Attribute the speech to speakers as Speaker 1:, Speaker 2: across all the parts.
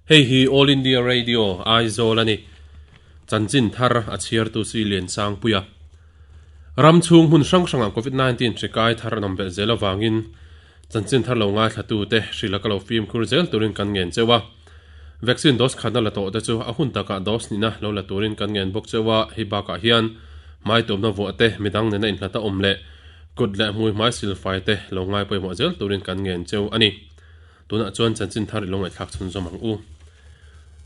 Speaker 1: Hei hi All India Radio, Aizawl a ni. Chanchin thar a chhiartu si Liansangpuia. Ram chhung hmun hrang hrangah Covid 19 hri kai thar an awm belh zel avangin chanchin thar lo ngaithlatute hrilh a ka lo fimkhur zel turin kan ngen cheu a. Vaccine dose khatna la tawh te chu a hun takah dose nihna lo la turin kan ngen bawk cheu a, hei bakah hian hmai tumna vuah te, midang nena inhlat a awm leh kut leh hmui hmai silfai te lo ngai pawimawh zel turin kan ngen cheu a ni. Tunah chuan chanchin thar i lo ngaihthlak chhunzawm ang u.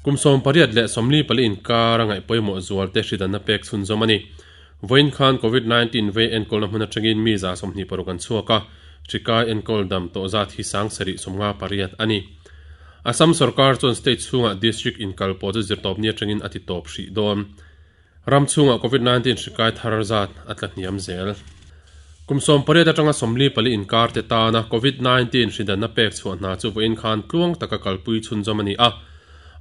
Speaker 1: Kum 84 le 44 inkar a ngaih pawimawh zual te hridanna pek chhunzawm a ni. Vawiin khan Covid 19 vei enkawlna hmun atangin mi 26 an chhuak a, hri kai enkawl dam tawh zat hi 758 a ni. Assam sorkar chuan state chhungah district inkal pawh chu zirtawpni atangin a ti tawp hrih dawn. Ram chhungah Covid 19 hri kai thar zat a tla hniam zel. Kum 18 atanga 44 inkar te tana Covid 19 hri danna pek chhuah hna chu vawiin khan tluang taka kalpui chhunzawm a ni a.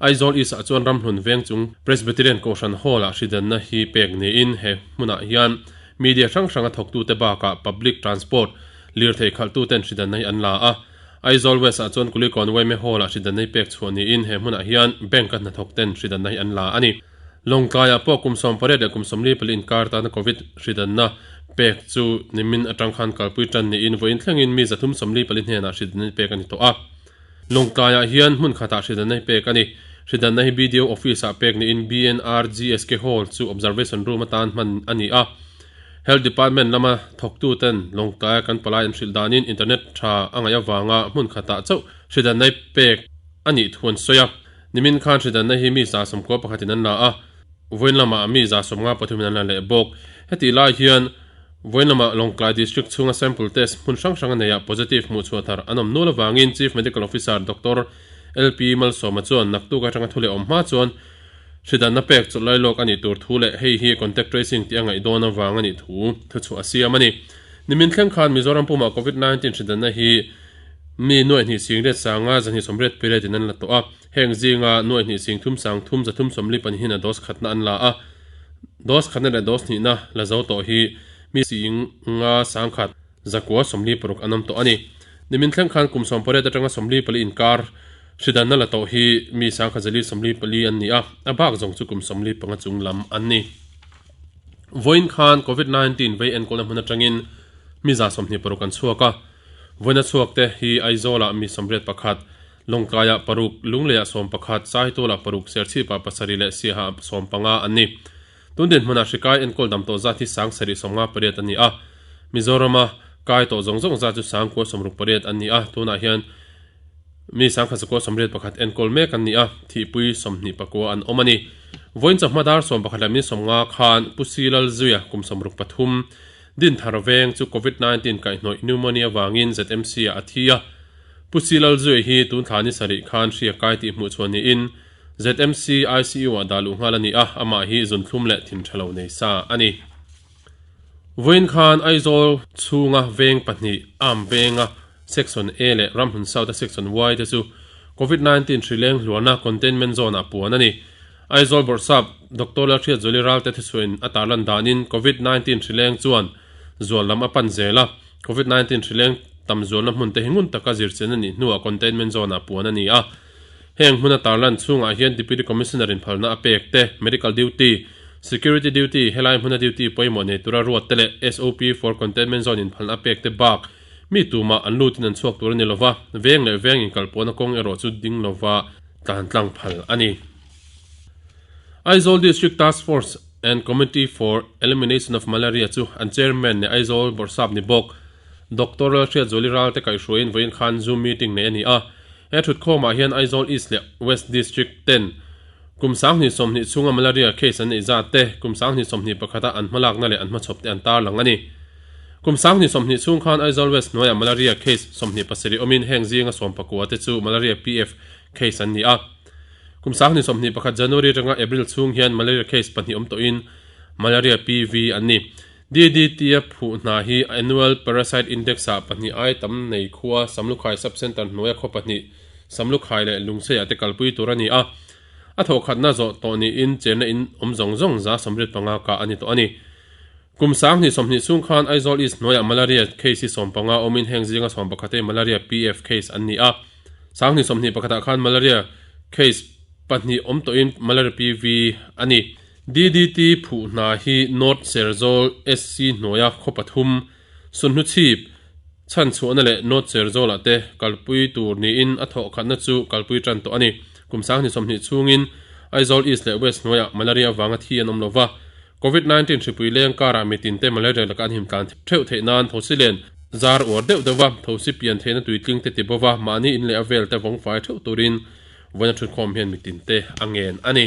Speaker 1: Aizawl East ah chuan Ramhlun veng chung Presbyterian Kohhran Hall ah hri danna hi pek niin he hmunah hian media hrang hranga thawktute bakah public transport lirthei khalhtuten hri danna hi an la a. Aizawl West ah chuan Kulikawn Yma Hall ah hri danna hi pek chhuah niin he hmunah hian bank a hnathawkten hri danna hi an la a ni. Lawngtlaiah pawh kum 18 leh kum 44 inkar tana Covid hridanna pek chu nimin atang khan kalpui tan niin vawiin thlengin mi 344 hnenah hridanna hi pek a ni tawh a. Lawngtlaiah hian hmun khatah hridanna hi pek a ni. Hridanna hi BDO Office-ah pek niin BNRGSK Hall chu Observation Room atan hman a ni a. Health Department lama thawktuten Lawngtlaia kan palai an hrilh danin internet tha a ngaih avanga hmun khatah chauh hridanna hi pek a nih thu an sawi a. Nimin khan hridanna hi mi 91 in an la a, vawiin lamah mi 53 in an la leh bawk. Hetih lai hian vawiin lamah Lawngtlai District chhunga sample test hmun hrang hrang a neiah positive hmuh chhuah thar an awm nual avangin Chief Medical Officer Doctor LP Malsawma chuan naktuk atanga thu leh awm hma chuan hridanna pek chawlh lai lawk a nih tur thu leh hei hi contact tracing tih a ngaih dawn avang a nih thu thuchhuah a siam a ni. Nimin thleng khan Mizoram pumah Covid 19 hridanna hi Mi nuaih hnih sing riat sanga zahnih sawmriat period in an la tawh a, heng zinga nuaih hnih sing thum sang thum zathum sawmli pahnihin a dose khatna an la a, dose khatna leh dose hnihna la zo tawh hi mi sing nga sang khat zakua 46 an awm tawh a ni. Nimin thleng khan kum 18 atanga 44 inkar hridanna la tawh hi mi sangkhat zali 44 an ni a, a bak zawng chu kum 45 chung lam an ni. Vawiin khan Covid 19 vei enkawlna hmun atangin mi 26 an chhuak a, Vawiina chhuakte hi Aizawlah mi 81, Lawngtlaiah paruk, Lungleiah 11, Saitualah paruk, Serchhipah pasarih leh Siaha 15 an ni. Tun dinhmunah hri kai enkawl dam tawh zat hi 758 a ni a. Mizorama kai tawh zawng zawng zat chu 968 an ni a, tunah hian mi 1181 enkawl mek an ni a, thihpui 29 an awm a ni. Vawiin chawhma dar 11 leh minute 50 khan Pu Silalzuia kum 63, Dinthar veng chu Covid 19 kaihhnawih pneumonia vangin ZMC ah a thi a. Pu Silalzuia hi tun thla ni sarih khan hria kai tih hmuh chhuah niin ZMC ICU ah dah luh nghal a ni a, amah hi zunthlum leh thin tha lo nei sa a ni. Vawiin khan Aizawl chhunga veng pahnih Am venga Section A leh Ramhmun South a Section Y te chu Covid 19 hri leng hluarna Containment Zone ah puan a ni. Aizawl Bawrhsap Doctor Lalhriatzuali Ralte thuchhuahin a tarlan danin Covid 19 hri leng chuan zual lam a pan zel a, Covid 19 hri leng tam zualna hmun te hi ngun taka zirchian a nih hnuah containment zone ah puan a ni a. Heng hmuna tarlan chhungah hian Deputy Commissioner in phalna a pek te, medical duty, security duty, helai hmuna duty pawimawh nei tura ruat te leh SOP for containment zone in phalna a pek te bak mi tumah an lutin an chhuak tur a ni lova, veng leh veng inkalpawhna kawng erawh chu ding lova tlan tlang phal a ni. Aizawl District Task Force and Committee for Elimination of Malaria chu an Chairman leh Aizawl Bawrhsap ni bawk Doctor Lalhriatzuali Ralte kaihhruaiin vawiin khan Zoom meeting nei a ni a. He thutkhawmah hian Aizawl East leh West District ten kum 2020 chhunga malaria case an neih zat te, kum 2021 a an hmalakna leh an hmachhawp te an tarlang a ni. Kum 2020 chhung khan Aizawl West hnuaiah malaria case 27 awmin heng zinga 19 te chu malaria PF case an ni a. Kum 2021 January atanga April chhung hian malaria case pahnih awm tawhin malaria PV an ni. DDT a phuh hna hi Annual Parasite Index ah pahnih ai tam nei khua Samlukhai Sub-Centre hnuaia khaw pahnih Samlukhai leh Lungcheiah te kalpui tur a ni a. A thawhkhatna zawh tawh niin chenna in awm zawng zawng 75% kah a ni tawh a ni. Kum 2020 chhung khan Aizawl East hnuaiah malaria case hi 15 awmin heng zinga 11 hi malaria PF case an ni a. 2021 ah khan malaria. Case pahnih awm tawhin Malaria PV a ni. DDT phuh hna hi North Serzawl SC hnuaia khaw pathum, Sunhluchhip, Chhanchhuahna leh North Serzawlah te kalpui tur niin a thawh khatna chu kalpui tan tawh a ni. Kum sanghnih sawmhnih chhungin Aizawl East leh West hnuaiah Malaria avanga thi an awm lo va. Covid 19 hripui leng karah mitin te malaria laka an himtlan theuh theih nan thosi len zar uar deuh deuh va, thosi pian theihna tuitling te ti bova mahni in leh a vel te vawng fai theuh turin vawiin a thutkhawm hian mitin te a ngen a ni.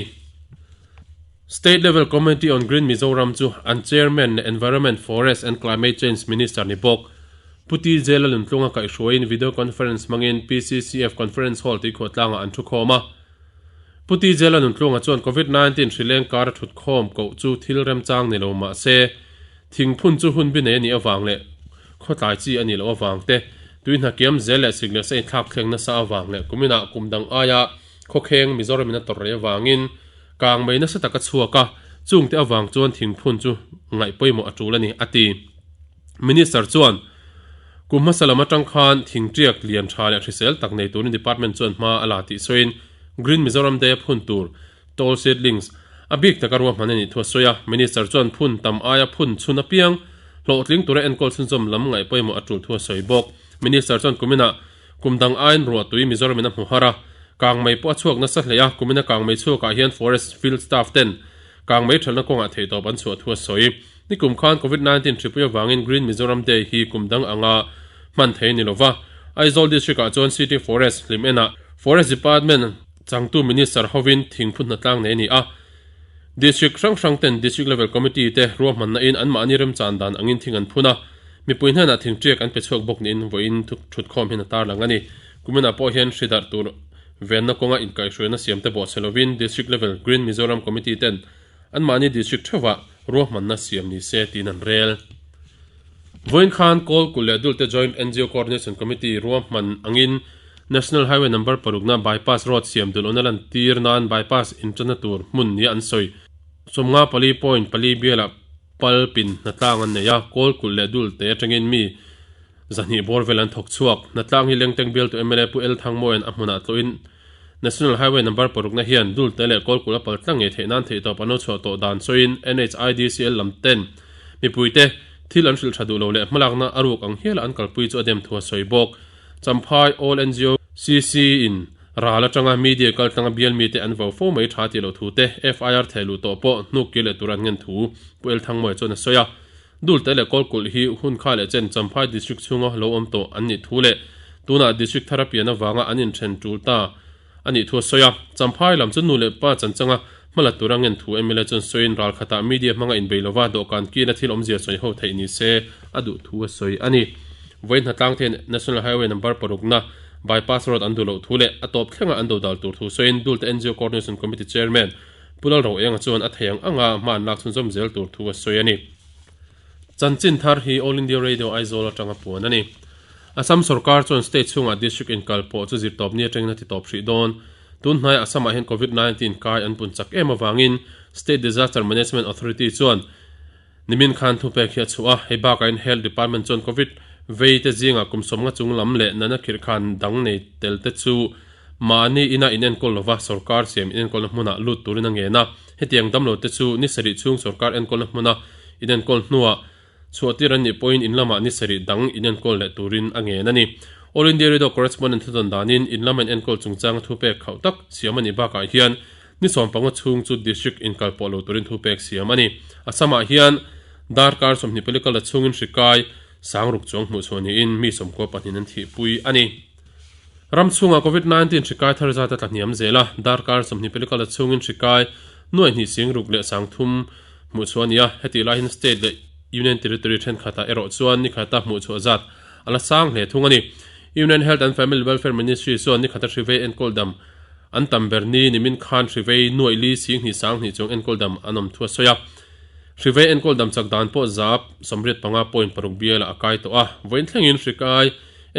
Speaker 1: State Level Committee on Green Mizoram chu an Chairman leh Environment, Forest and Climate Change Minister ni bawk Pu TJ Lalnuntlunga kaihhruaiin Video Conference hmangin PCCF Conference Hall tuikhuahtlangah an thukhawm a. Pu TJ Lalnuntlunga chuan Covid 19 hri leng kar a thutkhawm koh chu thil remchang ni lo mah se, thingphun chu hun bi nei a nih avang leh khawtlai chi a nih loh avang te, tui hna kiam zel leh sik leh sa inthlak thleng nasa avang leh kuminah kum dang aia khawkheng Mizoramin a tawrh rei avangin kang mai nasa tak a chhuak a, chungte avang chuan thingphun chu ngaih pawimawh a tul a ni, a ti. Minister chuan, Kum hmasa lam atang khan thingtiak lian tha leh hrisel tak nei turin department chuan hma a la tih sawiin Green Mizoram Day a phun tur tall seedlings a bik taka ruahman a nih thu a sawi a. Minister chuan phun tam aia phun chhun apiang hlawhtling tura enkawl chhunzawm lam ngaih pawimawh a tul thu a sawi bawk. Minister chuan kuminah kum dang aiin ruahtui Mizoramin a hmu har a, kangmei pawh a chhuak nasa hle a, kumina kangmei chhuakah hian forest field staff ten kangmei thalna kawngah theihtawp an chhuah thu a sawi. Nikum khan Covid 19 hripui avangin Green Mizoram Day hi kum dang anga hman thei a ni lova. Aizawl District ah chuan City Forest hlim enah Forest Department changtu Minister hovin thingphut hnatlang nei a ni a. District hrang hrang ten District Level Committee te ruahmanna in anmahni remchan dan angin thing an phun a, mipui hnenah thingtiak an pe chhuak bawk niin vawiin thutkhawm hian a tarlang a ni. Kuminah pawh hian hri darh tur venna kawnga inkaihhruaina siam te bawhchhe lovin District Level Green Mizoram Committee ten Anmahni district theuhah ruahmanna siam ni se tiin an rel. Vawiin khan Kawl Kulh leh Dulte Joint NGO Coordination Committee ruahman angin National Highway Number parukna bypass road siam dulawna lantir nan bypass inṭanna tur hmun nia an sawi. 54.4 bialah pal pin hnatlang an nei a, Kawl Kulh leh Dulte atangin mi 200 bawr vel an thawk chhuak. Hnatlang hi Lengteng bialtu mla Pu El Thangmawia'n a hmunah tlawhin National Highway Number parukna hian Dulte leh Kawlkulh a pal tlang ngei theih nan theihtawp an lo chhuah tawh dan sawiin NHIDCL lam ten mipuite thil an hrilh tha duh lo leh hmalakna a ruk ang hiala an kalpui chu a dem thu a sawi bawk. Champhai All ngo CC in ral atanga media kal tlanga bial mite an vo fo mai tha tih loh thu te FIR theh luh tawh pawh hnuk kir leh tur an ngen thu Pu El Thangmawia chuan a sawi a. Dulte leh Kawlkulh hi hun kha leh chen Champhai District chhunga lo awm tawh an nih thu leh tunah District thar a pian avanga an inthen tul ta a nih thu a sawi a. Champhai lam chu nu leh pa chanchanga hmala tura ngen thu mla chuan sawiin ral khatah media hmanga inbei lova dawhkan kina thil awmzia sawi ho theih ni se a duh thu a sawi a ni. Vawiin hnatlang ten National Highway number parukna bypass road an duh loh thu leh a tawp thlenga an dodal tur thu sawiin Dulte ngo Coordination Committee Chairman Pu Lalroenga chuan a thei ang anga hma an lak chhunzawm zel tur thu a sawi a ni. Chanchin thar hi All India Radio Aizawl atanga puan a ni. Assam sorkar chuan state chhungah district inkal pawh chu zirtawpni atangin a ti tawp hrih dawn. Tun hnaiah Assam-ah hian Covid 19 kai an pun chak em avangin State Disaster Management Authority chuan Nimin khan thupek hi a chhuah a, hei bakahin Health Department chuan Covid vei te zingah kum sawmnga chung lam leh nana khirh khan dang nei tel te chu mahni ina inenkawl lova sorkar siam inenkawlna hmunah lut turin a ngen a. Hetiang damlo te chu ni sarih chhung sorkar enkawlna hmuna inenkawl hnuah chhuahtir an nih pawhin in lamah ni sarih dang inenkawl leh turin a ngen a ni. All India Radio Correspondent thudawn danin in lama inenkawl chungchanga thupek khauh tak siam a nih bakah hian Ni sawmpanga chhung chu District inkal pawh lo turin thupek siam a ni. Assam-ah hian darkar 20 pali la chhungin hri kai sangruk chuang hmuh chhuah niin mi sawmkua pahnihin an thihpui a ni. Ram chhungah Covid 19 hri kai thar zat a tla hniam zel a, darkar 20 pali la chhungin hri kai nuaih hnih singruk leh sangthum hmuh chhuah a ni a, hetih lai hian State leh Union Territory thenkhatah erawh chuan ni khata hmuh chhuah zat a la sang hle thung a ni. Union Health and Family Welfare Ministry chuan ni khata hri vei enkawl dam An tam ber ni nimin khan hrivei nuaih li singhnih sanghnih chuang enkawl dam an awm thu a sawi a. Hrivei enkawl dam chak dan pawh zap 85 point paruk bialah a kai tawh a. Vawiin thlengin hrikai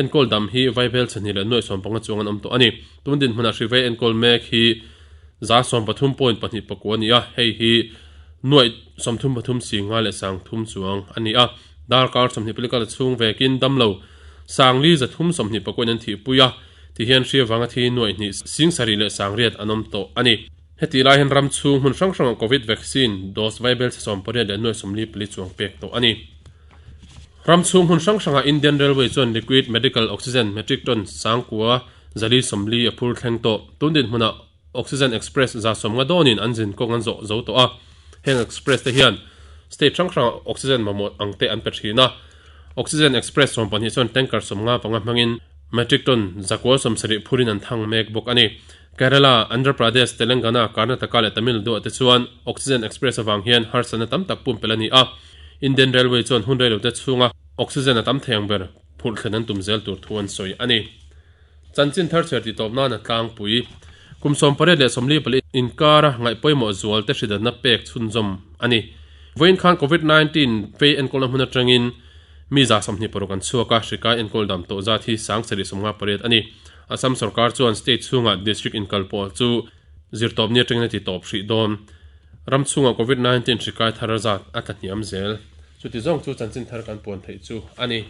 Speaker 1: enkawl dam hi vaibel chhahnih leh nuaih 15 chuang an awm tawh a ni. Tun dinhmunah hrivei enkawl mek hi za 13 point pahnih pakua a ni a, hei hi nuaih 33 singa leh sangthum chuang a ni a. Darkar 24 kal chhung vekin damlo sangli 325 in an thihpui a. Ti hian hri avanga thi nuaih hnih sing sarih leh sangriat an awm tawh a ni. Hetih lai hian ram chhung hmun hrang hrangah Covid vaccine dose vaibel chhe 18 leh nuaih 44 chuang pek tawh a ni. Ram chhung hmun hrang hrangah Indian Railway chuan liquid medical oxygen metric ton sangkua zali 40 a phur thleng tawh. Tun dinhmunah Oxygen Express 150 dawnin an zin kawng an zawh zo tawh a, heng express te hian state hrang hrangah oxygen mamawh ang te an pe thin a. Oxygen Express 12 chuan tanker 55 hmangin metric ton 970 phurin an thang mek bawk a ni. Kerala, Andhra Pradesh, Telangana, Karnataka leh Tamil Nadu ah te chuan Oxygen Express avang hian harsatna tam tak pumpelh a ni a. Indian Railway chuan hun reilote chhunga oxygen a tam thei ang ber phurh thlen an tum zel tur thu an sawi a ni. Chanchin thar chher tih tawp nana tlangpui kum 84 leh 44 inkara ngaih pawimawh zual te hridatna pek chhunzawm a ni. Vawiin khan Covid 19 vei enkawlna hmun atangin mi 26 an chhuak a, hrikai enkawl dam tawh zat hi 758 a ni. Assam sorkar chuan state chhungah district inkal pawh chu zirtawpni atangin a ti tawp hrih dawn. Ram chhungah Covid 19 hrikai thar zat a tla hniam zel. Chuti zawng chu chanchin thar kan puan theih chu a ni.